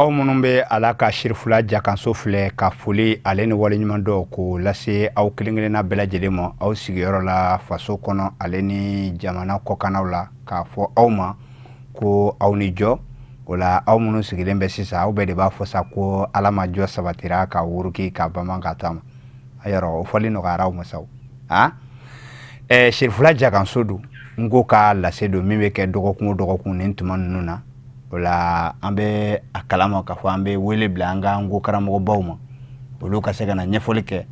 Aw minnu bɛ a la ka Sirifula Jakanso filɛ, ka foli ale ni waleɲuman dɔn k'o lase aw kelen-kelenna bɛɛ lajɛlen ma aw sigiyɔrɔ la, faso kɔnɔ ale ni jamana kɔkannaw la, k'a fɔ aw ma ko aw ni jɔ. O la, aw minnu sigilen bɛ sisan, aw bɛɛ de b'a fɔ sa ko Ala ma jɔ sabatira ka wuruki ka bama ka taama. A yɔrɔ o fɔli nɔgɔyara aw ma sa. A Sirifula Jakanso don, n ko k'a lase don min bɛ kɛ dɔgɔkun o dɔgɔkun nin tuma ninnu na. O la, an bɛ a kalama k'a fɔ an bɛ wele bila an ka n ko karamɔgɔbaw ma, olu ka se ka na ɲɛfɔli kɛ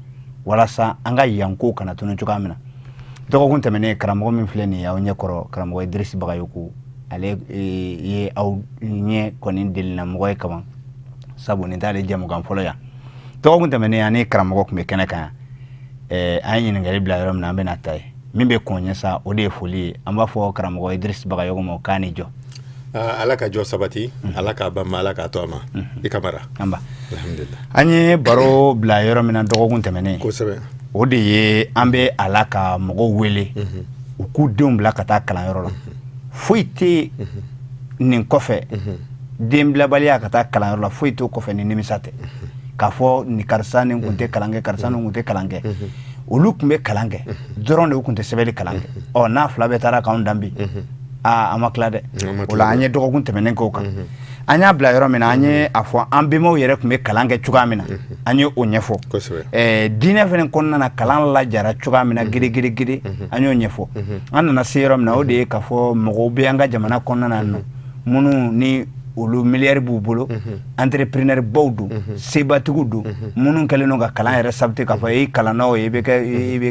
walasa an ka yanko kana tunu cogoya min na. Dɔgɔkun tɛmɛnen, karamɔgɔ min filɛ nin ye aw ɲɛkɔrɔ, karamɔgɔ Idrisi Bagayoko, ale ye aw ɲɛ kɔni delina mɔgɔ ye kaban, sabu nin t'ale jamukan fɔlɔ yan. Dɔgɔkun tɛmɛnen, ani karamɔgɔ tun bɛ kɛnɛ kan yan. An ye ɲininkali bila yɔrɔ min na, an bɛna ta ye min bɛ kɔn ɲɛ sa, o de ye foli ye. An b'a fɔ karamɔgɔ Idrisi Bagayoko ma k'a ni jɔ. Ala ka jɔ sabati, Ala k'a ban ma, Ala k'a to a ma. I Kamara. Anba. An ye baro bila yɔrɔ min na dɔgɔkun tɛmɛnen, o de ye an bɛ a la ka mɔgɔw wele u k'u denw bila ka taa kalanyɔrɔ la. Foyi tɛ nin kɔfɛ, den bilabaliya ka taa kalanyɔrɔ la, foyi t'o kɔfɛ ni nimisa tɛ, k'a fɔ ni karisa nin kun tɛ kalan kɛ, karisa nin kun tɛ kalan kɛ. Olu tun bɛ kalan kɛ dɔrɔn de, u tun tɛ sɛbɛnni kalan kɛ. Ɔ, n'a fila bɛɛ taara k'anw dan bi, aa, an ma tila dɛ. O la, an ye dɔgɔkun tɛmɛnen k'o kan. An y'a bila yɔrɔ min na, an ye a fɔ an bɛnbaw yɛrɛ tun bɛ kalan kɛ cogoya min na, an ye o ɲɛfɔ. Diinɛ fana kɔnɔna na, kalan lajara cogoya min na gere, an y'o ɲɛfɔ. An nana se yɔrɔ min na, o de ye k'a fɔ mɔgɔw bɛ an ka jamana kɔnɔna na nɔ, minnu ni olu miliyari b'u bolo, entrepreneur baw don, sebatigiw don, minnu kɛlen don ka kalan yɛrɛ saboter, k'a fɔ e kalanna o ye, i bɛ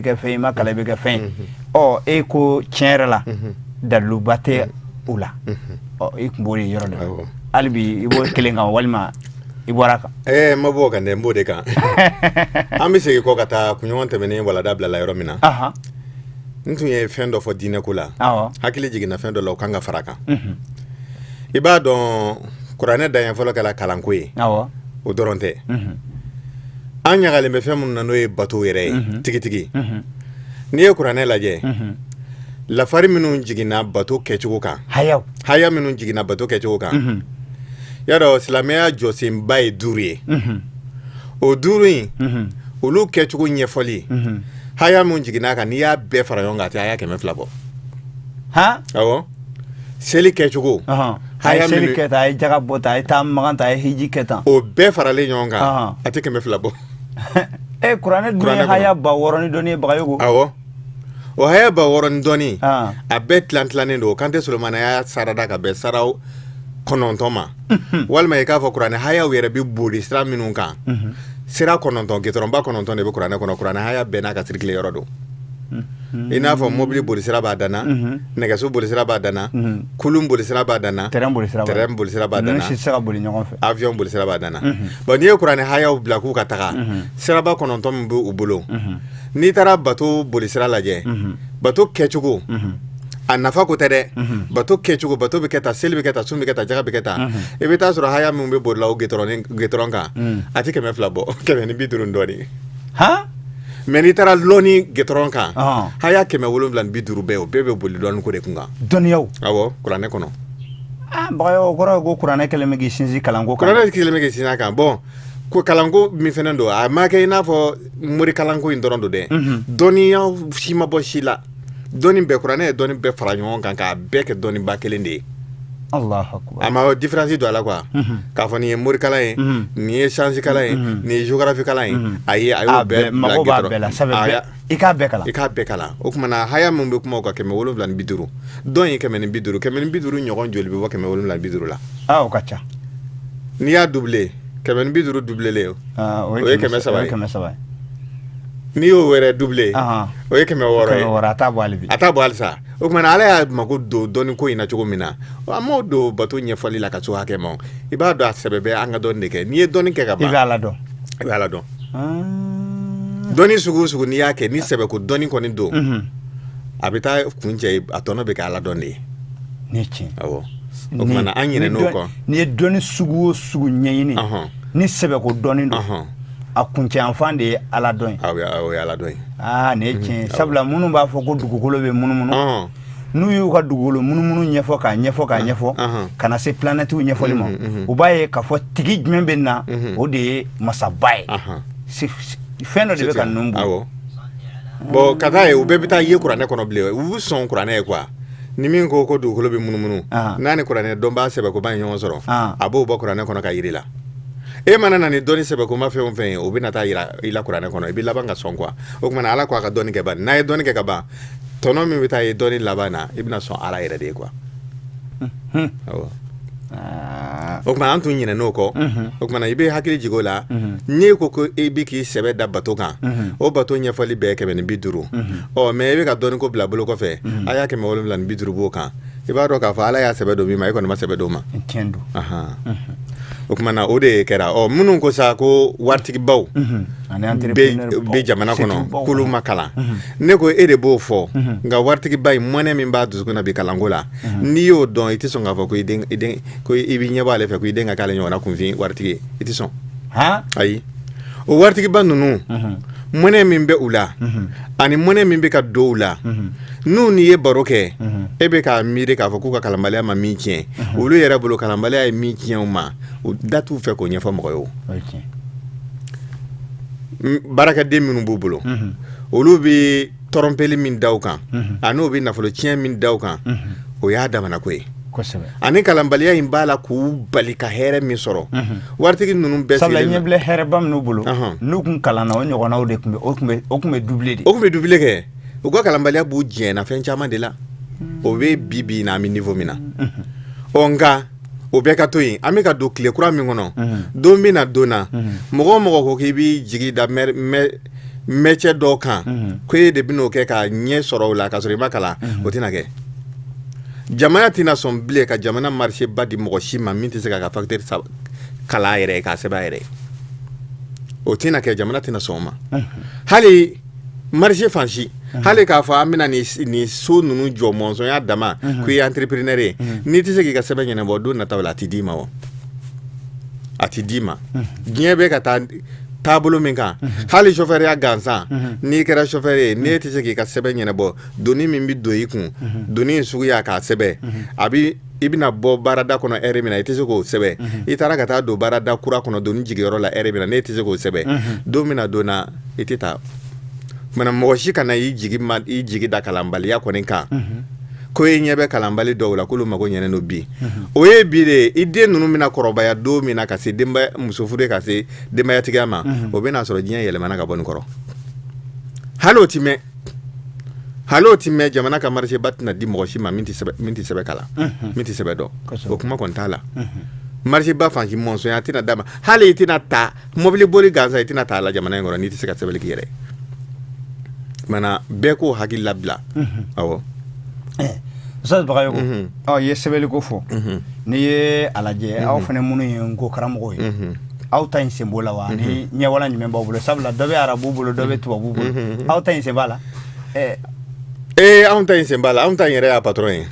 kɛ fɛn, i ma kalan, i bɛ kɛ fɛn ye. Ɔ, e ko tiɲɛ yɛrɛ la, daliluba tɛ o la. Ɔ, i tun b'o de yɔrɔ de la. Hali bi i b'o kelen kan walima i bɔra kan? N ma bɔ o kan dɛ, n b'o de kan. An bɛ segin kɔ ka taa kunɲɔgɔn tɛmɛnen, walada bilala yɔrɔ min na. N tun ye fɛn dɔ fɔ diinɛko la, hakili jiginna fɛn dɔ la, o kan ka fara kan. I b'a dɔn, kuranɛ daɲɛ fɔlɔ kɛra kalanko ye. O dɔrɔn tɛ, an ɲagalen bɛ fɛn minnu na, n'o ye bato yɛrɛ ye tigitigi. N'i ye kuranɛ lajɛ, lafari minnu jiginna bato kɛcogo kan, haya minnu jiginna bato kɛcogo kan, y'a dɔn silamɛya jɔsenba ye duuru ye. O duuru in, olu kɛcogo ɲɛfɔli, haya minnu jiginna kan, n'i y'a bɛɛ fara ɲɔgɔn kan, a tɛ haya 200 bɔ. Awɔ, seli kɛcogo. A ye seli kɛ tan, a ye jaga bɔ tan, a ye taa Makan tan, a ye hiji kɛ tan. O bɛɛ faralen ɲɔgɔn kan, a tɛ 200 bɔ. E, kuranɛ dun ye haya 6000 ni dɔɔni ye, Bagayogo. Awɔ, o haya 6000 ni dɔɔni, a bɛɛ tilan tilannen don. O kan tɛ Solomana y'a sarada ka bɛn saraw 9 ma, walima i k'a fɔ kuranɛ hayaw yɛrɛ bɛ boli sira minnu kan, sira 9, gitɔrɔnba 9 de bɛ kuranɛ kɔnɔ. Kuranɛ haya bɛɛ n'a ka sirikile yɔrɔ don. I n'a fɔ mobili bolisira b'a danna, nɛgɛso bolisira b'a danna, kulun bolisira b'a danna, tɛrɛn bolisira b'a danna. Si tɛ se ka boli ɲɔgɔn fɛ. Avion bolisira b'a danna. Bon, n'i ye kuranɛ hayaw bila k'u ka taga, siraba 9 min bɛ u bolo, n'i taara bato bolisira lajɛ, bato kɛcogo, a nafa ko tɛ dɛ, bato kɛcogo, bato bɛ kɛ tan, seli bɛ kɛ tan, sun bɛ kɛ tan, jaga bɛ kɛ tan, i bɛ taa sɔrɔ haya min bɛ bolila o gitɔrɔn kan, a tɛ 200 bɔ, 150 dɔɔnin. Mais n'i taara lɔnni gitɔrɔn kan, haya 750 bɛɛ, o bɛɛ bɛ boli lɔnni ko de kun kan. Dɔnniyaw. Awɔ, kuranɛ kɔnɔ. Ah, Bagayogo, o kɔrɔ ye ko kuranɛ kɛlen bɛ k'i sinsin kalanko kan. Kuranɛ kɛlen bɛ k'i sinsin a kan. Bon, ko kalanko min fɛnɛ don, a ma kɛ i n'a fɔ mori kalanko in dɔrɔn don dɛ. Dɔnniya si ma bɔ si la, dɔnni bɛɛ, kuranɛ ye dɔnni bɛɛ fara ɲɔgɔn kan k'a bɛɛ kɛ dɔnniba kelen de ye. Allahu akbar. A ma différence don a la quoi, k'a fɔ nin ye morikalan ye, nin ye science kalan ye, nin ye géographie kalan ye. Ayi, a y'o bɛɛ. Mago b'a bɛɛ la, sabu i k'a bɛɛ kalan. I k'a bɛɛ kalan. O tuma na, haya min bɛ kuma o kan, 750, dɔn ye 150, 150 ɲɔgɔn joli bɛ bɔ 750 la? Aa, o ka ca. N'i y'a doubler, 150 doublelen, o ye 300 ye. 300 ye. N'i y'o yɛrɛ doubler, o ye 600 ye. 600, a t'a bɔ hali bi. A t'a bɔ halisa. O tuma na, Ala y'a mako don dɔnni ko in na cogo min na, an m'o don bato ɲɛfɔli la ka so hakɛ ma. I b'a dɔn, a sɛbɛ bɛ an ka dɔnni de kɛ. N'i ye dɔnni kɛ ka ban, i bɛ Ala dɔn. I bɛ Ala dɔn. Dɔnni sugu o sugu, n'i y'a kɛ ni sɛbɛ ko dɔnni kɔni don, a bɛ taa kuncɛ, a tɔnɔ bɛ kɛ Ala dɔn de ye. Ni tiɲɛ. Awɔ, o tuma na, an ɲinɛn'o kɔ. N'i ye dɔnni sugu o sugu ɲɛɲini, ni sɛbɛ ko dɔnni don, a kuncɛ yanfan de ye Ala dɔn ye. O ye Ala dɔn ye. Aa, nin ye tiɲɛ ye, sabula minnu b'a fɔ ko dugukolo bɛ munumunu, N'u y'u ka dugukolo munumunu ɲɛfɔ k'a ɲɛfɔ k'a ɲɛfɔ ka na se planètew ɲɛfɔli ma, u b'a ye k'a fɔ tigi jumɛn bɛ na, o de ye masaba ye. Fɛn dɔ de bɛ ka ninnu bɔ. Bon, ka taa ye, u bɛɛ bɛ taa ye kuranɛ kɔnɔ bilen, u bɛ sɔn kuranɛ ye quoi. Ni min ko ko dugukolo bɛ munumunu, n'a ni kuranɛ dɔnbaa sɛbɛkoba ye ɲɔgɔn sɔrɔ, a b'o bɔ kuranɛ kɔnɔ ka yir'i la. E mana na ni dɔnni sɛbɛkoma fɛn o fɛn ye, o bɛna taa yira i la kuranɛ kɔnɔ, i bɛ laban ka sɔn quoi. O tuma na Ala ko a ka dɔnni kɛ ban, n'a ye dɔnni kɛ ka ban, tɔnɔ min bɛ taa ye dɔnni laban na, i bɛna sɔn Ala yɛrɛ de ye quoi. Awɔ, o tuma an tun ɲinɛn'o kɔ. O tuma na i bɛ hakili jigin o la. N'e ko ko e bɛ k'i sɛbɛ da bato kan, o bato ɲɛfɔli bɛɛ 150. Ɔ mais e bɛ ka dɔnni ko bila bolo kɔfɛ, a y'a 750 b'o kan. I b'a dɔn k'a fɔ Ala y'a sɛbɛ don min ma, e kɔni ma sɛbɛ don o ma. Tiɲɛ don. O tuma na o de kɛra. Ɔ minnu ko sa ko waritigibaw bɛ jamana kɔnɔ k'olu ma kalan, ne ko e de b'o fɔ. Nka waritigiba in, mɔnɛ min b'a dusukun na bi kalanko la, n'i y'o dɔn, i tɛ sɔn k'a fɔ ko i den ko i bɛ ɲɛbɔ ale fɛ ko i den ka k'ale ɲɔgɔnna kunfin waritigi ye. I tɛ sɔn. Ayi, o waritigiba ninnu, mɔnɛ min bɛ u la ani mɔnɛ min bɛ ka don u la, n'u n'i ye baro kɛ, e bɛ k'a miiri k'a fɔ k'u ka kalanbaliya ma min tiɲɛ olu yɛrɛ bolo, kalanbaliya ye min tiɲɛ u ma, u da t'u fɛ k'o ɲɛfɔ mɔgɔ ye. O baarakɛden minnu b'u bolo, olu bɛ tɔrɔnpeli min da u kan ani u bɛ nafolo tiɲɛ min da u kan, o y'a damana ko ye. Ani kalanbaliya in b'a la k'u bali ka hɛrɛ min sɔrɔ, waritigi ninnu bɛɛ sabula ɲɛ filɛ hɛrɛba minnu bolo, n'u kun kalanna, o ɲɔgɔnnaw de tun bɛ, o tun bɛ doubler de. O tun bɛ doubler kɛ. U ka kalanbaliya b'u jɛnna fɛn caman de la. O bɛ bi bi in na, an bɛ niveau min na. Ɔ nka o bɛɛ ka to yen, an bɛ ka don tile kura min kɔnɔ, don bɛ na don na, mɔgɔ o mɔgɔ ko k'i b'i jigi da métier dɔw kan, ko e de bɛn'o kɛ ka ɲɛ sɔrɔ o la ka sɔrɔ i ma kalan, o tɛna kɛ. Jamana tɛna sɔn bilen ka jamana marché ba di mɔgɔ si ma min tɛ se k'a ka facture kalan a yɛrɛ ye, k'a sɛbɛn a yɛrɛ ye. O tɛna kɛ, jamana tɛna sɔn o ma. Hali marché fan si, hali k'a fɔ an bɛna nin so ninnu jɔ mɔnsɔnya dama, ko i ye entrepreneur ye, n'i tɛ se k'i ka sɛbɛn ɲɛnabɔ, don nataw la a tɛ d'i ma. O a tɛ d'i ma. Diɲɛ bɛ ka taa taabolo min kan, hali chauffeurya gansan, n'i kɛra chauffeur ye, n'e tɛ se k'i ka sɛbɛn ɲɛnabɔ, doni min bɛ don i kun, doni in suguya k'a sɛbɛn, a bɛ i bɛna bɔ baarada kɔnɔ heure min na, i tɛ se k'o sɛbɛn. I taara ka taa don baarada kura kɔnɔ, doni jigiyɔrɔ la heure min na, n'e tɛ se k'o sɛbɛn, don min na don na i tɛ taa. Mana mɔgɔ si kana i jigi da kalanbaliya kɔni kan, ko e ɲɛ bɛ kalanbali dɔw la k'olu mago ɲɛnen don bi. O ye bi de ye. I den ninnu bɛna kɔrɔbaya don min na ka se denbaya muso furu, ka se denbayatigiya ma, o bɛna sɔrɔ diɲɛ yɛlɛmana ka bɔ nin kɔrɔ. Hali o ti mɛn, hali o ti mɛn. Jamana ka marché ba tɛna di mɔgɔ si ma min tɛ sɛbɛn kalan, min tɛ sɛbɛn dɔn. O kuma kɔni t'a la. Marché ba fan si, mɔnsɔnya tɛna d'a ma. Hali i tɛna ta mobili boli gansan, i tɛna taa la jamana in kɔnɔ n'i tɛ se ka sɛbɛnni k'i yɛrɛ ye. Mana bɛɛ k'o hakili labila. Awɔ. Ustaz Bagayogo, i ye sɛbɛnni ko fɔ. N'i ye a lajɛ, aw fana minnu ye nko karamɔgɔ ye, aw ta in sen b'o la wa? Ni ɲɛwala jumɛn b'aw bolo? Sabula dɔ bɛ arabu bolo, dɔ bɛ tubabu bolo, aw ta in sen b'a la? Ee, anw ta in sen b'a la. Anw ta in yɛrɛ y'a patron ye.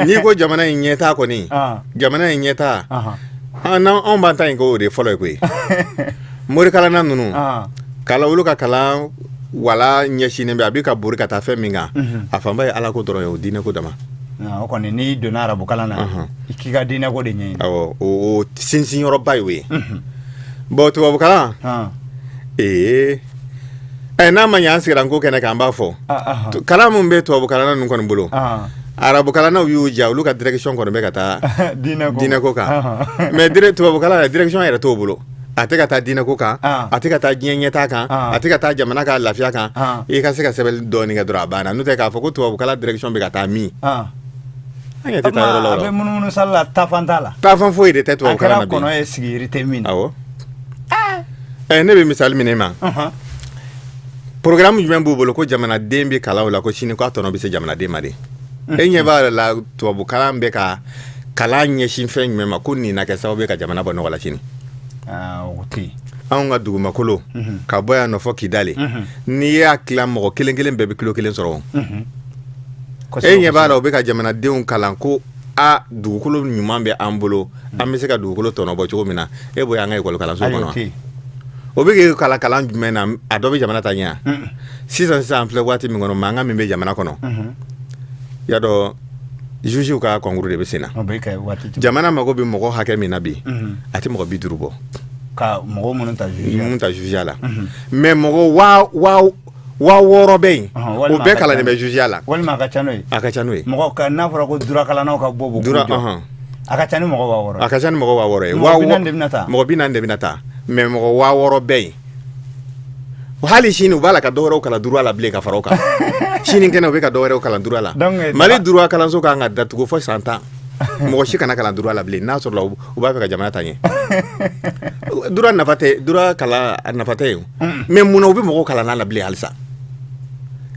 N'i ko jamana in ɲɛtaa kɔni, jamana in ɲɛtaa, anw b'an ta in k'o de fɔlɔ ye koyi. Morikalanna ninnu, kalan, olu ka kalan wala ɲɛsinnen bɛ, a bɛ ka bori ka taa fɛn min kan, a fanba ye Ala ko dɔrɔn ye, o diinɛ ko dama. O kɔni, n'i donna arabukalan na, i k'i ka diinɛ ko de ɲɛɲini. Awɔ, o sinsinyɔrɔba y'o ye. Bon, tubabukalan, ee ɛ n'a ma ɲɛ an sigira n ko kɛnɛ kan, an b'a fɔ kalan min bɛ tubabukalanna ninnu kɔni bolo, arabukalannaw y'u ja, olu ka direction kɔni bɛ ka taa diinɛko kan. Mais tubabukalan direction yɛrɛ t'o bolo. A tɛ ka taa diinɛko kan, a tɛ ka taa diɲɛ ɲɛtaa kan, a tɛ ka taa jamana ka lafiya kan. I ka se ka sɛbɛnni dɔɔni kɛ dɔrɔn, a banna. N'o tɛ k'a fɔ ko tubabukalan direction bɛ ka taa min, an ɲɛ tɛ taa yɔrɔ la. A bɛ munumunu sala la, taafan t'a la. Taafan foyi de tɛ tubabukalan na bi. A kɛra kɔnɔ ye sigi yiri tɛ min na. Awɔ. Ne bɛ misali min ma, programme jumɛn b'u bolo ko jamanaden bɛ kalan o la, ko sini k'a tɔnɔ bɛ se jamanaden ma de? E ɲɛ b'a la, tubabukalan bɛ ka kalan ɲɛsin fɛn jumɛn ma ko nin na kɛ sababu ye ka jamana bɔ nɔgɔ la sini? O tɛ yen. Anw ka dugumakolo, ka bɔ yan nɔ fɔ Kidali, n'i y'a tila mɔgɔ kelen kelen bɛɛ bɛ kilo kelen sɔrɔ. E ɲɛ b'a la, u bɛ ka jamanadenw kalan ko a dugukolo ɲuman bɛ an bolo, an bɛ se ka dugukolo tɔnɔ bɔ cogo min na. E b'o y'an ka ekɔli kalanso kɔnɔ? O bɛ k'i kalan kalan jumɛn na? A dɔ bɛ jamana ta ɲɛ? Sisan sisan, an filɛ waati min kɔnɔ, mankan min bɛ jamana kɔnɔ, Y'a dɔn, jugew ka concours de bɛ sen na. Jamana mago bɛ mɔgɔ hakɛ min na bi, a tɛ mɔgɔ 50 bɔ. Ka mɔgɔ minnu ta minnu ta jugeya la, mais mɔgɔ 6000 bɛ yen, o bɛɛ kalannen bɛ jugeya la. Walima a ka ca n'o ye. A ka ca n'o ye. Mɔgɔ n'a fɔra ko droit kalannaw ka bɔ, droit, a ka ca ni mɔgɔ 6000 A ka ca ni mɔgɔ 6000 ye. Mɔgɔ 40 de bɛna taa. Mɔgɔ 40 de bɛna taa, mais mɔgɔ 6000 bɛ yen. Hali sini u b'a la ka dɔwɛrɛw kalan droit la bilen ka fara o kan. Sini kɛnɛ, u bɛ ka dɔwɛrɛw kalan droit la. Mali droit kalanso kan ka datugu fo san 10, mɔgɔ si kana kalan droit la bilen, n'a sɔrɔla u b'a fɛ ka jamana taa ɲɛ. Droit nafa tɛ, droit kalan a nafa tɛ yen, mais munna u bɛ mɔgɔw kalan n'a la bilen halisa?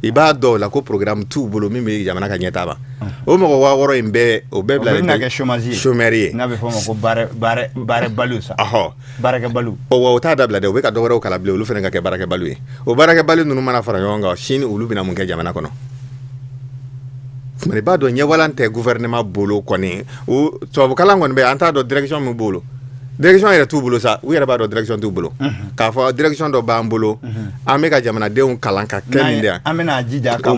I b'a dɔn o la ko programme t'u bolo min bɛ jamana ka ɲɛtaa ma. O mɔgɔ 6000 in bɛɛ, o bɛɛ bila bɛna kɛ chômage ye. Chômeur ye. N'a bɛ fɔ o ma ko baarabaliw sa. Baarakɛbaliw. Wa o t'a dabila dɛ, u bɛ ka dɔwɛrɛw kalan bilen, olu fana ka kɛ baarakɛbaliw ye. O baarakɛbali ninnu mana fara ɲɔgɔn kan sini, olu bɛna mun kɛ jamana kɔnɔ? I b'a dɔn ɲɛwalan tɛ gouvernement bolo kɔni. O tubabukalan kɔni bɛ, an t'a dɔn direction min b'u bolo. Direction yɛrɛ t'u bolo sa, u yɛrɛ b'a dɔn direction t'u bolo. K'a fɔ direction dɔ b'an bolo, an bɛ ka jamanadenw kalan ka kɛ nin de ye. An bɛna jija ka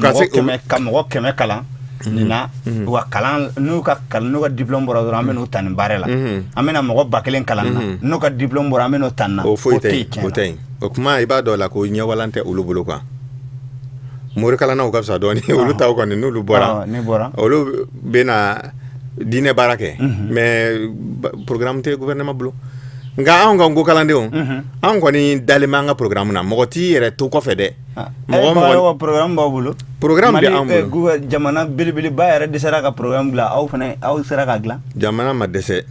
mɔgɔ 100 kalan nin na, wa kalan n'u ka kalan, n'u ka diplôme bɔra dɔrɔn, an bɛn'u ta nin baara la. An bɛna mɔgɔ 1000 kalan na, n'u ka diplôme bɔra, an bɛn'u ta nin na. O foyi tɛ yen, o tɛ yen. O kuma, i b'a dɔn la ko ɲɛwalan tɛ olu bolo quoi. Morikalannaw ka fisa dɔɔnin, olu taw kɔni, n'olu bɔra, olu bɛna diinɛ baara kɛ, mais programme tɛ gouvernement bolo. Nka anw ka nko kalandenw, anw kɔni dalen b'an ka programme na. Mɔgɔ t'i yɛrɛ to kɔfɛ dɛ. Mɔgɔ mɔgɔ programme b'aw bolo. Programme bɛ anw bolo. Jamana belebeleba yɛrɛ dɛsɛra ka programme dilan, aw fana, aw sera ka dilan. Jamana ma dɛsɛ.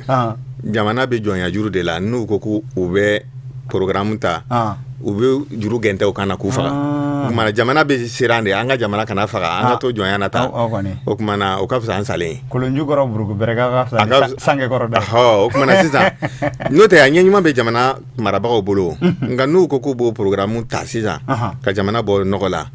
Jamana bɛ jɔnya juru de la. N'u ko ko u bɛ programme ta, u bɛ juru gɛntɛ u kan na k'u faga. O tuma jamana bɛ siran de an ka jamana kana faga, an ka to jɔnya na tan. O tuma na, o ka fisa an salen ye. Kolonju kɔrɔ buruku bɛrɛ ka fisa sange kɔrɔ da. O tuma na sisan, n'o tɛ, a ɲɛ ɲuman bɛ jamana marabagaw bolo. Nka n'u ko k'u b'o programme ta sisan ka jamana bɔ nɔgɔ la,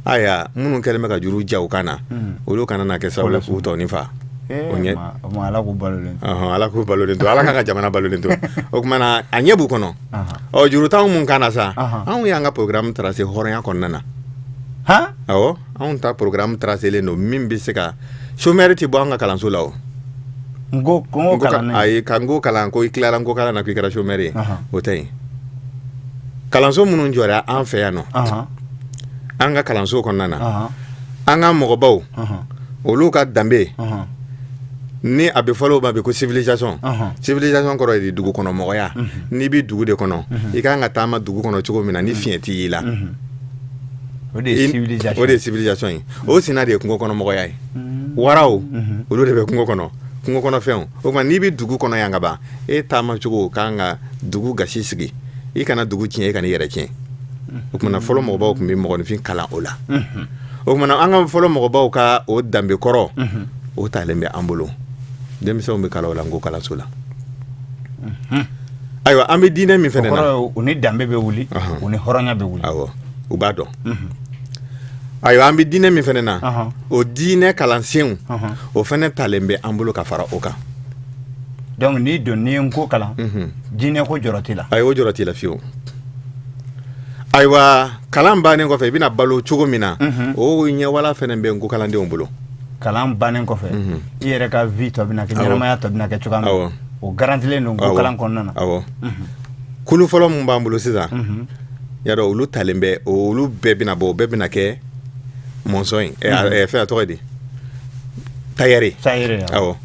ayiwa, minnu kɛlen bɛ ka juru ja u kan na, olu kana na kɛ sababu k'u tɔ ni fa. O ɲɛ Ala k'u balolen to. Ala k'u balolen to, Ala k'an ka jamana balolen to. O tuma na, a ɲɛ b'u kɔnɔ. Ɔ, juru t'anw mun kan na sa, anw y'an ka programme tracé hɔrɔnya kɔnɔna na. Awɔ, anw ta programme tracélen don min bɛ se ka chômeur tɛ bɔ an ka kalanso la. O nko kalan. Ayi, ka nko kalan ko i tilara nko kalan na k'i kɛra chômeur ye, o tɛ yen. Kalanso minnu jɔra an fɛ yan nɔ, an ka kalanso kɔnɔna na, an ka mɔgɔbaw, olu ka danbe ni a bɛ fɔlɔ o ma bi ko civilisation. Civilisation kɔrɔ ye dugu kɔnɔ mɔgɔya. N'i bɛ dugu de kɔnɔ, i ka kan ka taama dugu kɔnɔ cogo min na ni fiɲɛ t'i y'i la. O de ye civilisation ye. O sina de ye kungo kɔnɔ mɔgɔya ye. Waraw, olu de bɛ kungo kɔnɔ, kungo kɔnɔfɛnw. O tuma n'i bɛ dugu kɔnɔ yan ka ban, e taamacogo ka kan ka dugu gasi sigi, i kana dugu tiɲɛ, i kana i yɛrɛ tiɲɛ. O tuma na, fɔlɔ mɔgɔbaw tun bɛ mɔgɔninfin kalan o la. O tuma na, an ka fɔlɔ mɔgɔbaw ka o danbe kɔrɔ, o talen bɛ an bolo. Denmisɛnw bɛ kalan o la nko kalanso la. Ayiwa, an bɛ diinɛ min fana na, u ni danbe bɛ wuli, u ni hɔrɔnya bɛ wuli. Awɔ, u b'a dɔn. Ayiwa, an bɛ diinɛ min fana na, o diinɛ kalansenw, o fana talen bɛ an bolo ka fara o kan. Donc n'i don, n'i ye nko kalan, diinɛ ko jɔrɔ t'i la. Ayi, o jɔrɔ t'i la fiyewu. Ayiwa, kalan bannen kɔfɛ, i bɛna balo cogo min na, o ɲɛwala fana bɛ nko kalandenw bolo. Kalan bannen kɔfɛ, i yɛrɛ ka vie tɔ bɛna kɛ, ɲɛnamaya tɔ bɛna kɛ cogoya min, o garantilen don nko kalan kɔnɔna na. Awɔ, kulu fɔlɔ min b'an bolo sisan, y'a dɔn, olu talen bɛ, olu bɛɛ bɛna bɔ, o bɛɛ bɛna kɛ mɔnsɔn ye. Fɛn a tɔgɔ ye di, tailleur. Awɔ.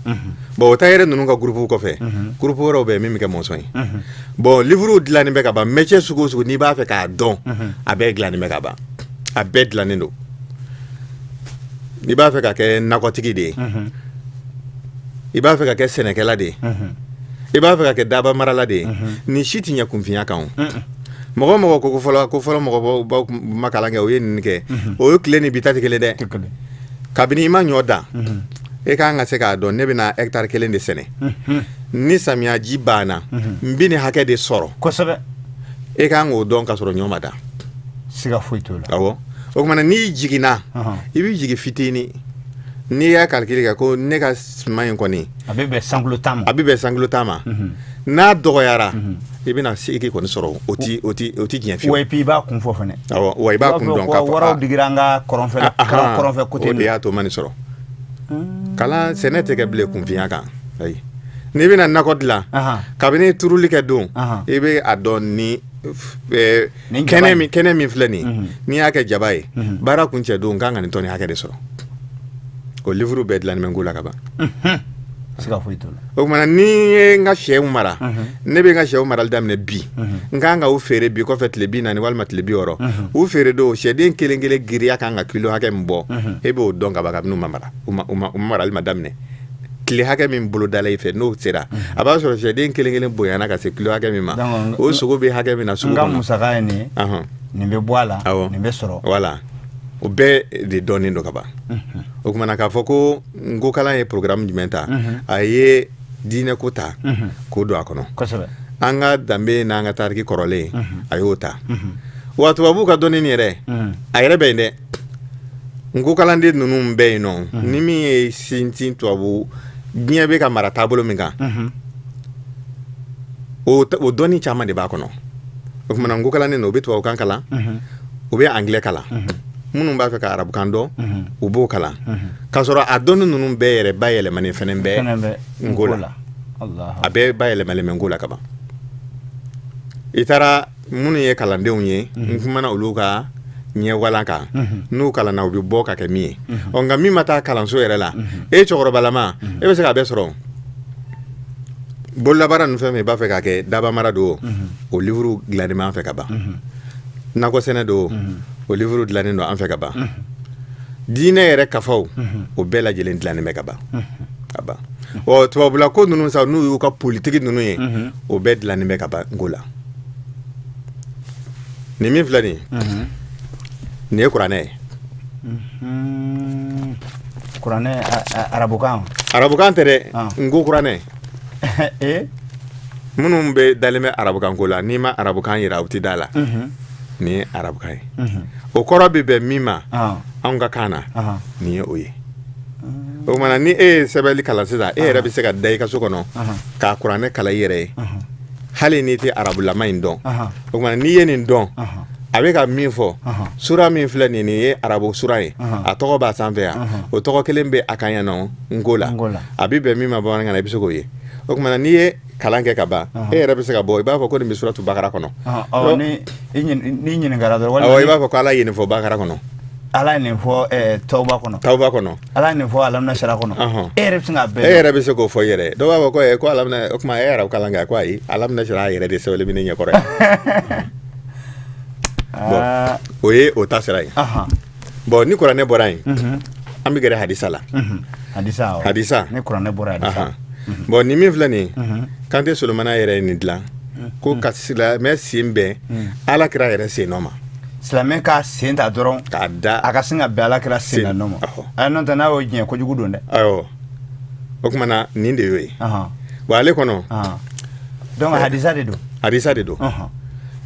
Bon, o tailleur ninnu ka groupe kɔfɛ, groupe wɛrɛw bɛ yen min bɛ kɛ mɔnsɔn ye. Bon, livre dilannen bɛ ka ban. Métier sugu o sugu n'i b'a fɛ k'a dɔn, a bɛɛ dilannen bɛ ka ban, a bɛɛ dilannen don. N'i b'a fɛ ka kɛ nakɔtigi de ye, i b'a fɛ ka kɛ sɛnɛkɛla de ye, i b'a fɛ ka kɛ daba marala de ye, nin si tɛ ɲɛ kunfinya kan. O mɔgɔ mɔgɔ ko fɔlɔ mɔgɔbaw ma kalan kɛ, o ye nin kɛ, o ye tile ni bi ta tɛ kelen dɛ. Kabini i ma ɲɔ dan, e ka kan ka se k'a dɔn ne bɛna hectare kelen de sɛnɛ, ni samiya ji banna, n bɛ nin hakɛ de sɔrɔ. Kosɛbɛ. E ka kan k'o dɔn ka sɔrɔ ɲɔ ma dan. Siga foyi t'o la. Awɔ, o tuma na, n'i jiginna, i bɛ jigin fitinin, n'i y'a calcul kɛ ko ne ka suman in kɔni, a bɛ bɛn sankilo 10 ma. A bɛ bɛn sankilo 10 ma. N'a dɔgɔyara, i bɛna 8 kɔni sɔrɔ. O ti diɲɛ fiyewu. Wa et puis i b'a kun fɔ fɛnɛ. Awɔ, wa i b'a kun dɔn k'a fɔ waraw digira an ka kɔrɔnfɛ, kɔrɔnfɛ côté. O de y'a to ma nin sɔrɔ. Kalan sɛnɛ tɛ kɛ bilen kunfinya kan. Ayi, n'i bɛna nakɔ dilan, kabini turuli kɛ don, i bɛ a dɔn ni kɛnɛ min filɛ nin, n'i y'a kɛ jaba ye, baara kuncɛ don, n kan ka nin tɔni hakɛ de sɔrɔ. O livre bɛɛ dilannen bɛ n ko la ka ban. Siga foyi t'o la. O tuma na, ni ye n ka sɛw mara, ne bɛ n ka sɛw marali daminɛ bi, n kan ka u feere bi kɔfɛ tile 40 walima tile 60. U feere don, sɛden kelen kelen giriya kan ka kilo hakɛ min bɔ, e b'o dɔn ka ban kabini u ma mara, u marali ma daminɛ. Tile hakɛ min bolodala i fɛ, n'o sera, a b'a sɔrɔ sɛden kelen kelen bonyana ka se kilo hakɛ min ma, o sogo bɛ hakɛ min na sugu kɔnɔ. N ka musaka ye nin ye, nin bɛ bɔ a la, nin bɛ sɔrɔ. Voilà, o bɛɛ de dɔnnen don ka ban. O tuma na, k'a fɔ ko nkokalan ye programme jumɛn ta, a ye diinɛko ta k'o don a kɔnɔ, an ka danbe n'an ka tariki kɔrɔlen, a y'o ta. Wa tubabuw ka dɔnni nin yɛrɛ, a yɛrɛ bɛ yen dɛ. Nkokalanden ninnu bɛ yen nɔ, ni min ye sinsin tubabu diɲɛ bɛ ka mara taabolo min kan, o dɔnni caman de b'a kɔnɔ. O tuma na, nkokalanden u bɛ tubabukan kalan, u bɛ anglais kalan, minnu b'a fɛ ka arabukan dɔn, u b'o kalan, k'a sɔrɔ a dɔnni ninnu bɛɛ yɛrɛ bayɛlɛmanen fɛnɛ bɛ nko la. A bɛɛ bayɛlɛmalen bɛ nko la ka ban. I taara minnu ye kalandenw ye, n kumana olu ka ɲɛwalan kan, n'u kalanna, u bɛ bɔ ka kɛ min ye. Ɔ, nka min ma taa kalanso yɛrɛ la, e cɛkɔrɔbalama, e bɛ se k'a bɛɛ sɔrɔ. Bololabaara ninnu, fɛn fɛn i b'a fɛ k'a kɛ, dabamara don, o livre dilannen b'an fɛ ka ban. Nakɔ sɛnɛ don, o livre dilannen don an fɛ ka ban. Diinɛ yɛrɛ kafaw, o bɛɛ lajɛlen dilannen bɛ ka ban ka ban. Ɔ, tubabula ko ninnu sa, n'u y'u ka politiki ninnu ye, o bɛɛ dilannen bɛ ka ban nko la. Nin min filɛ nin ye, nin ye kuranɛ ye. Kuranɛ arabukan? Arabukan tɛ dɛ, nko kuranɛ. Minnu bɛ dalen bɛ arabukan ko la, n'i ma arabukan yira, u tɛ da la. Nin ye arabukan ye, o kɔrɔ bɛ bɛn min ma anw ka kan na, nin ye o ye. O tuma na, ni e ye sɛbɛnni kalan sisan, e yɛrɛ bɛ se ka da i ka so kɔnɔ k'a kuranɛ kalan i yɛrɛ ye, hali n'i tɛ arabulama in dɔn. O tuma n'i ye nin dɔn, a bɛ ka min fɔ, sura min filɛ nin ye arabu sura ye, a tɔgɔ b'a sanfɛ yan, o tɔgɔ kelen bɛ a kan yan nɔ nko la, a bɛ bɛn min ma bamanankan na, i bɛ se k'o ye. O tuma na, n'i ye kalan kɛ ka ban, e yɛrɛ bɛ se ka bɔ, i b'a fɔ ko nin bɛ suratu bakara kɔnɔ. N'i ɲininkara dɔrɔn. Awɔ, i b'a fɔ ko Ala ye nin fɔ bakara kɔnɔ. Ala ye nin fɔ tawba kɔnɔ. Tawba kɔnɔ. Ala ye nin fɔ alamnasara kɔnɔ. E yɛrɛ bɛ se k'a bɛɛ. E yɛrɛ bɛ se k'o fɔ i yɛrɛ ye. Dɔw b'a fɔ ko ko alamina, o tuma e yɛrɛ kalan kɛ, ko ayi, alamnasara yɛrɛ de sɛbɛnlen bɛ ne ɲɛkɔrɔ yan. Bon, o ye o ta sira ye. Bon, ni kuranɛ bɔra yen, an bɛ gɛrɛ hadisa la. Hadisa. Hadisa. Ni kuranɛ bɔra, hadisa. Bon, nin min filɛ nin ye, Kante Solomana yɛrɛ ye nin dilan ko ka silamɛ sen bɛn Ala kira yɛrɛ sen nɔ ma. Silamɛ ka sen ta dɔrɔn k'a da, a ka sin ka bɛn Ala kira sen nɔ ma. A n'o tɛ, n'a y'o diɲɛ kojugu don dɛ. Awɔ, o tuma na, nin de y'o ye. Wa ale kɔnɔ. Donc hadisa de don. Hadisa de don.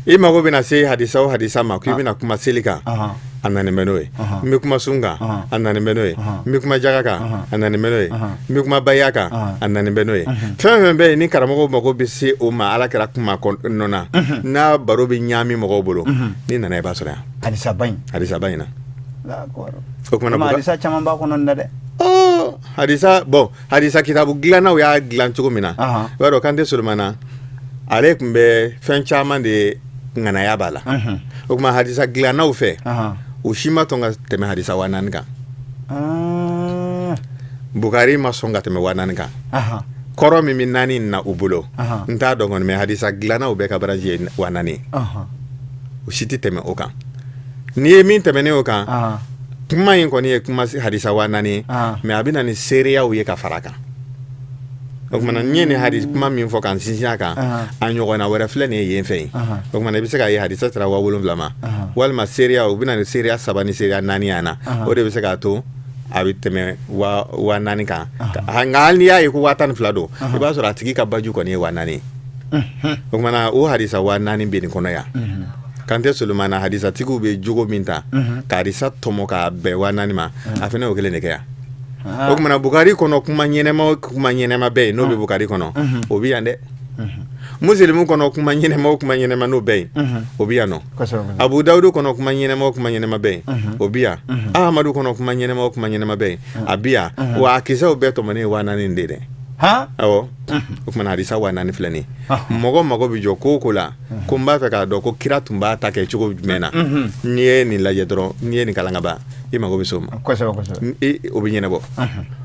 I mago bɛna se hadisa o hadisa ma k'i bɛna kuma seli kan, a nalen bɛ n'o ye. N bɛ kuma sun kan, a nalen bɛ n'o ye. N bɛ kuma jaga kan, a nalen bɛ n'o ye. N bɛ kuma baya kan, a nalen bɛ n'o ye. Fɛn fɛn bɛ yen ni karamɔgɔw mago bɛ se o ma Ala kira kuma nɔ na, n'a baro bɛ ɲaami mɔgɔw bolo, n'i nana, i b'a sɔrɔ yan. Hadisaba in. Hadisaba in na. O kumana, hadisa caman b'a kɔnɔ dɛ. Hadisa, bon, hadisa kitabu dilannaw y'a dilan cogo min na, i b'a dɔn Kante Solomana, ale tun bɛ fɛn caman de ŋanaya b'a la. O tuma, hadisa dilannaw fɛ, u si ma tɔn ka tɛmɛ hadisa 4000 kan. Bukari ma sɔn ka tɛmɛ 4000 kan. Kɔrɔ min bɛ naani na u bolo, n t'a dɔn kɔni, mais hadisa dilannaw bɛɛ ka baraji ye 4000, u si tɛ tɛmɛ o kan. N'i ye min tɛmɛnen o kan, kuma in kɔni ye kuma hadisa 4000 ye, mais a bɛ na ni seereyaw ye ka fara a kan. O tuma na, n ye nin hadisi kuma min fɔ k'an sinsin a kan, a ɲɔgɔnna wɛrɛ filɛ nin ye yen fɛ yen. O tuma na, i bɛ se k'a ye hadisa sera 7000 ma, walima seereya, u bɛ na ni seereya saba ni seereya naani yan na, o de bɛ se k'a to a bɛ tɛmɛ 4000 kan. Nka hali n'i y'a ye ko 12,000 don, i b'a sɔrɔ a tigi ka baju kɔni ye 4000 ye. O tuma na, o hadisa 4000 bɛ nin kɔnɔ yan. Kante Solomana hadisatigiw bɛ jogo min ta ka hadisa tɔmɔ k'a bɛn 4000 ma, a fana y'o kelen de kɛ yan. O tuma na, Bukari kɔnɔ, kuma ɲɛnɛma, kuma ɲɛnɛma bɛ yen, n'o bɛ Bukari kɔnɔ, o bɛ yan dɛ. Musilimu kɔnɔ kuma ɲɛnɛma o kuma ɲɛnɛma n'o bɛ yen, o bɛ yan nɔ. Abu Dawudu kɔnɔ kuma ɲɛnɛma o kuma ɲɛnɛma bɛ yen, o bɛ yan. Ahamadu kɔnɔ kuma ɲɛnɛma o kuma ɲɛnɛma bɛ yen, a bɛ yan. Wa a kisɛw bɛɛ tɔmɔnen ye 4000 de ye dɛ. Awɔ, o tuma na hadisa 4000 filɛ nin ye. Mɔgɔ mago bɛ jɔ ko o ko la, ko n b'a fɛ k'a dɔn ko kira tun b'a ta kɛ cogo jumɛn na, n'i ye nin lajɛ dɔrɔn, n'i ye nin kalan ka ban, i mago bɛ s'o ma, o bɛ ɲɛnabɔ.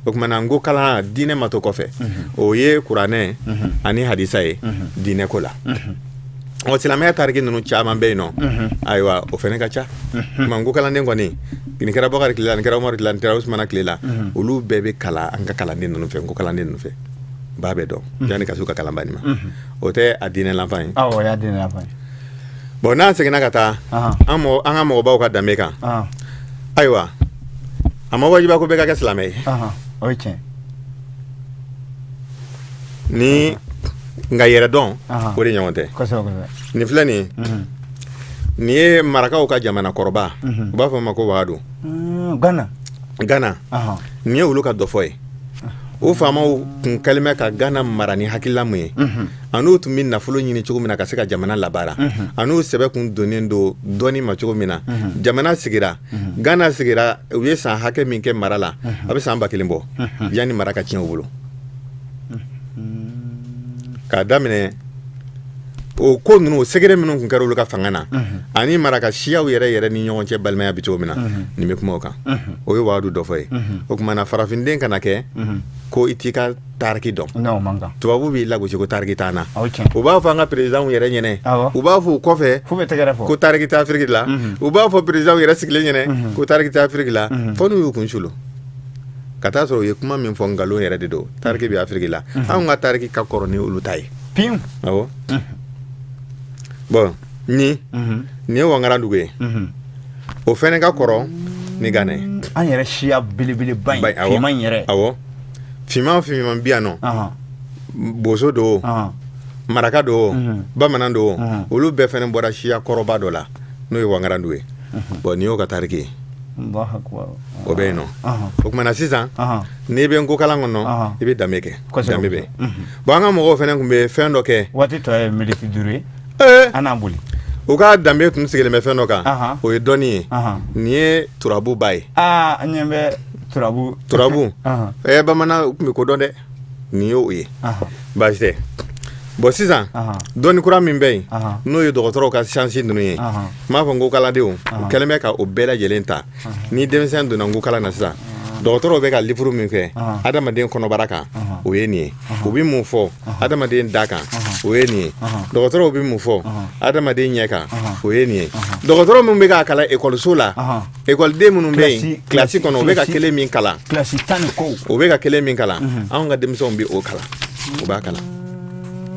O tuma na n ko kalan diinɛ ma to kɔfɛ, o ye kuranɛ ani hadisa ye diinɛ ko la. Ɔ, silamɛya tariki ninnu caman bɛ yen nɔ. Ayiwa, o fana ka ca. Tuma n ko kalanden kɔni, nin kɛra Bakari tile la, nin kɛra Umaru tile la, nin kɛra Usumana tile la, olu bɛɛ bɛ kalan an ka kalanden ninnu fɛ. N ko kalanden ninnu fɛ b'a bɛɛ dɔn yanni ka s'u ka kalan banni ma. O tɛ a diinɛ lanfan ye? Awɔ, o y'a diinɛ lanfan ye. Bon, n'an seginna ka taa an ka mɔgɔbaw ka danbe kan, ayiwa, a ma wajiba ko bɛɛ ka kɛ silamɛ ye. O ye tiɲɛ. Ni nka yɛrɛ dɔn, o de ɲɔgɔn tɛ. Nin filɛ nin ye, nin ye marakaw ka jamana kɔrɔba, u b'a fɔ o ma ko Wagadu. Gana. Gana, nin ye olu ka dɔfɔ ye. O faamaw tun kɛlen bɛ ka Gana mara ni hakilila mun ye, an'u tun bɛ nafolo ɲini cogo min na ka se ka jamana labaara, an'u sɛbɛ kun donnen don dɔnni ma cogo min na. Jamana sigira, Gana sigira, u ye san hakɛ min kɛ mara la, a bɛ san 1000 bɔ yanni mara ka tiɲɛ u bolo. K'a daminɛ o ko ninnu, o secret minnu tun kɛra olu ka fanga na, ani maraka siyaw yɛrɛ yɛrɛ ni ɲɔgɔn cɛ balimaya bɛ cogo min na, nin bɛ kuma o kan. O ye Wagadu dɔfɔ ye. O tuma na farafinden kana kɛ ko i t'i ka tariki dɔn. Tubabu b'i lagosi ko tariki t'an na. U b'a fɔ an ka présidentw yɛrɛ ɲɛnɛ, u b'a fɔ u kɔfɛ ko tariki tɛ Afiriki la, u b'a fɔ présidentw yɛrɛ sigilen ɲɛnɛ ko tariki tɛ Afiriki la, fo n'u y'u kun sulu ka taa sɔrɔ u ye kuma min fɔ, nkalon yɛrɛ de don. Tariki bɛ Afiriki la, anw ka tariki ka kɔrɔ ni olu ta ye. Awɔ. Bon, ni nin ye Wangaradugu ye, o fɛnɛ ka kɔrɔ ni Gana ye. An yɛrɛ siya belebeleba in, finman in yɛrɛ. Awɔ, finman finman bi yan nɔ, boso don, maraka don, bamanan don, olu bɛɛ fɛnɛ bɔra siya kɔrɔba dɔ la, n'o ye Wangaradugu ye. Bon, nin y'o ka tariki ye, o bɛ yen nɔ. O tuma na sisan, n'i bɛ nko kalan kɔnɔ, i bɛ danbe kɛ, danbe bɛ. Bon, an ka mɔgɔw fana tun bɛ fɛn dɔ kɛ. Waati tɔ ye miniti 5 ye. An n'an boli. U ka danbe tun sigilen bɛ fɛn dɔ kan, o ye dɔnni ye. Nin ye turabu ba ye. An ɲɛ bɛ turabu. Turabu, bamanan tun bɛ ko dɔn dɛ. Nin y'o ye, baasi tɛ. Bon, sisan dɔnni kura min bɛ yen, n'o ye dɔgɔtɔrɔw ka science ninnu ye, n b'a fɔ n ko kalandenw u kɛlen bɛ ka o bɛɛ lajɛlen ta. Ni denmisɛn donna nko kalan na sisan, dɔgɔtɔrɔw bɛ ka livre min kɛ adamaden kɔnɔbara kan, o ye nin ye. U bɛ mun fɔ adamaden da kan, o ye nin ye. Dɔgɔtɔrɔw bɛ mun fɔ adamaden ɲɛ kan, o ye nin ye. Dɔgɔtɔrɔ min bɛ k'a kalan ekɔliso la, ekɔliden minnu bɛ yen kilasi kɔnɔ, u bɛ ka kelen min kalan, kilasi 10 ni kɔ, u bɛ ka kelen min kalan, anw ka denmisɛnw bɛ o kalan, u b'a kalan.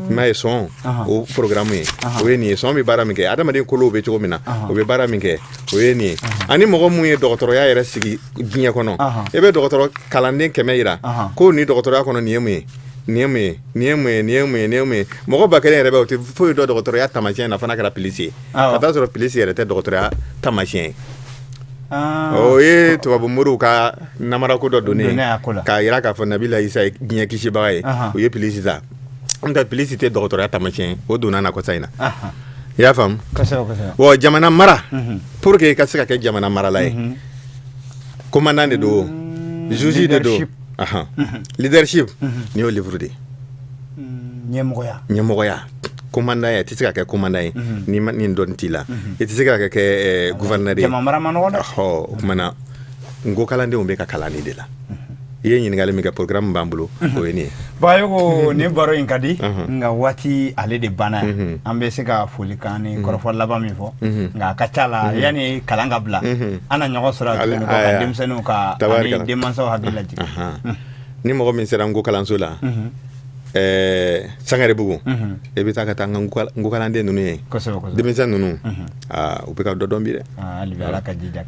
I m'a ye, sɔn o programme ye, o ye nin ye. Sɔn bɛ baara min kɛ, adamaden kolow bɛ cogo min na, o bɛ baara min kɛ, o ye nin ye. Ani mɔgɔ mun ye dɔgɔtɔrɔya yɛrɛ sigi diɲɛ kɔnɔ, e bɛ dɔgɔtɔrɔ kalanden 100 yira ko nin dɔgɔtɔrɔya kɔnɔ, nin ye mun ye, nin ye mun ye, nin ye mun ye, nin ye mun ye, nin ye mun ye, mɔgɔ 1000 yɛrɛ bɛ, o tɛ foyi dɔn dɔgɔtɔrɔya taamasiyɛn na, fo n'a kɛra pilisi ye. Ka taa sɔrɔ pilisi yɛrɛ tɛ dɔgɔtɔrɔya taamasiyɛn ye. O ye tubabu moriw ka namarako dɔ donnen k'a jira k'a fɔ nabila Isa ye diɲɛ kisibaga ye, u ye pilisi ta. N tɛ pilisi tɛ dɔgɔtɔrɔya taamasiyɛn, o donna na kɔsa in na. I y'a faamu? Wa jamana mara, pour que i ka se ka kɛ jamana marala ye, commandant de don, juge de don, leadership, nin y'o livre de ye. Ɲɛmɔgɔya. Ɲɛmɔgɔya, commandant ye, i tɛ se ka kɛ commandant ye ni nin dɔnni t'i la, i tɛ se ka kɛ gouverneur ye. Jama mara man nɔgɔn dɛ. O tuma na n ko kalandenw bɛ ka kalan nin de la. I ye ɲininkali min kɛ, programme b'an bolo, o ye nin ye. Bagayoko, nin baro in ka di, nka waati ale de banna yan. An bɛ se ka folikan ni kɔrɔfɔ laban min fɔ, nka a ka ca la, yanni kalan ka bila, an na ɲɔgɔn sɔrɔ tuguni ka denmisɛnninw ka ani denmansaw hakili lajigin. Ni mɔgɔ min sera n ko kalanso la, Sangarebugu, e bɛ taa ka taa n ka nko kalanden ninnu ye, denmisɛn ninnu, u bɛ ka dɔ dɔn bi dɛ.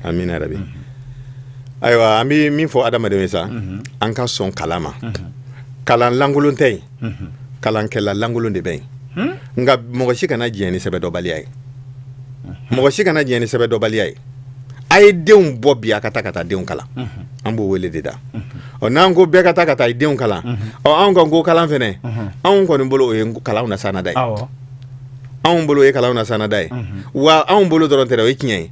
Amina yarabi. Ayiwa, an bɛ min fɔ adamadenw ye sa, an ka sɔn kalan ma. Kalan lankolon tɛ yen, kalankɛla lankolon de bɛ yen. Nka mɔgɔ si kana diɲɛ ni sɛbɛdɔnbaliya ye, mɔgɔ si kana diɲɛ ni sɛbɛdɔnbaliya ye. A ye denw bɔ bi, a ka taa denw kalan. An b'o wele de da. Ɔ, n'an ko bɛɛ ka taa ka taa i denw kalan, ɔ, anw ka nko kalan fɛnɛ, anw kɔni bolo, o ye kalanw na sanada ye. Anw bolo, o ye kalanw na sanada ye. Wa anw bolo dɔrɔn tɛ dɛ, o ye tiɲɛ ye.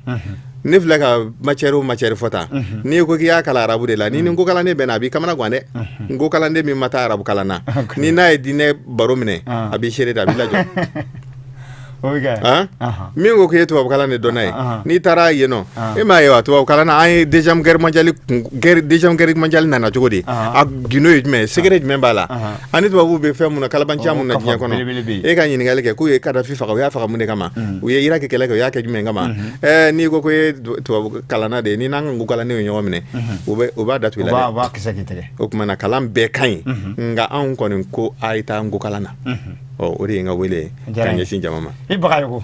Ne filɛ ka matière o matière fɔ tan, n'i ko k'i y'a kalan arabu de la, ni nko kalanden bɛnna, a b'i kamana gan dɛ. Nko kalanden min ma taa arabu kalan na, ni n'a ye diinɛ baro minɛ, a b'i seere de, a b'i lajɔ. Min ko k'i ye tubabukalan de dɔnna ye, n'i taara yen nɔ, e m'a ye wa, tubabukalan na, an ye deuxième guerre mondiale, deuxième guerre mondiale nana cogo di? A gindo ye jumɛn ye? Secret jumɛn b'a la? Ani tubabuw bɛ fɛn mun na, kalabanciya mun na diɲɛ kɔnɔ? E ka ɲininkali kɛ k'u ye Kadafi faga, u y'a faga mun de kama? U ye Irak kɛlɛ kɛ, u y'a kɛ jumɛn kama? N'i ko ko e ye tubabu kalanna de ye, ni n'an ka nko kalandenw ye ɲɔgɔn minɛ, u b'a datugu i la dɛ. O tuma na, kalan bɛɛ ka ɲi, nka anw kɔni ko a ye taa nko kalan na. Ɔ, o de ye n ka wele ye ka ɲɛsin jama ma. I Bagayogo.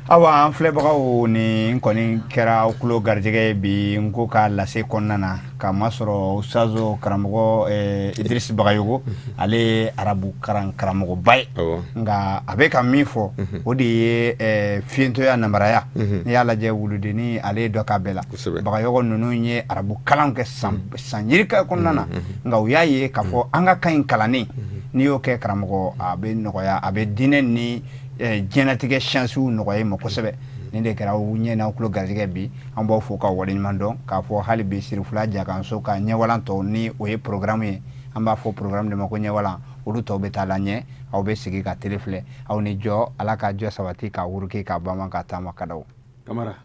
Awa, an filɛbagaw, nin kɔni kɛra aw tulo garijɛgɛ ye bi n ko ka lase kɔnɔna na, k'a masɔrɔ ustazo karamɔgɔ Idris Bagayogo, ale ye arabu karan karamɔgɔba ye. Nka a bɛ ka min fɔ, o de ye fiyentɔya, namaraya. N'i y'a lajɛ, wuludennin, ale ye dɔ k'a bɛɛ la. Bagayogo ninnu ye arabu kalan kɛ san yirika kɔnɔna na, nka u y'a ye k'a fɔ an ka kan in kalannen, n'i y'o kɛ karamɔgɔ, a bɛ nɔgɔya, a bɛ diinɛ ni diɲɛlatigɛ siyansiw nɔgɔya i ma kosɛbɛ. Nin de kɛra aw ɲɛ n'aw tulo garijɛgɛ bi. An b'aw fo k'aw waleɲuman dɔn, k'a fɔ hali bi Sirifula Jakanso ka ɲɛwalan tɔw, ni o ye programme ye, an b'a fɔ programme de ma ko ɲɛwalan, olu tɔw bɛ taa la ɲɛ. Aw bɛ sigi ka télé filɛ. Aw ni jɔ, Ala ka jɔ sabati, k'a wuruki, k'a bama, ka taama kadaw. Kamara.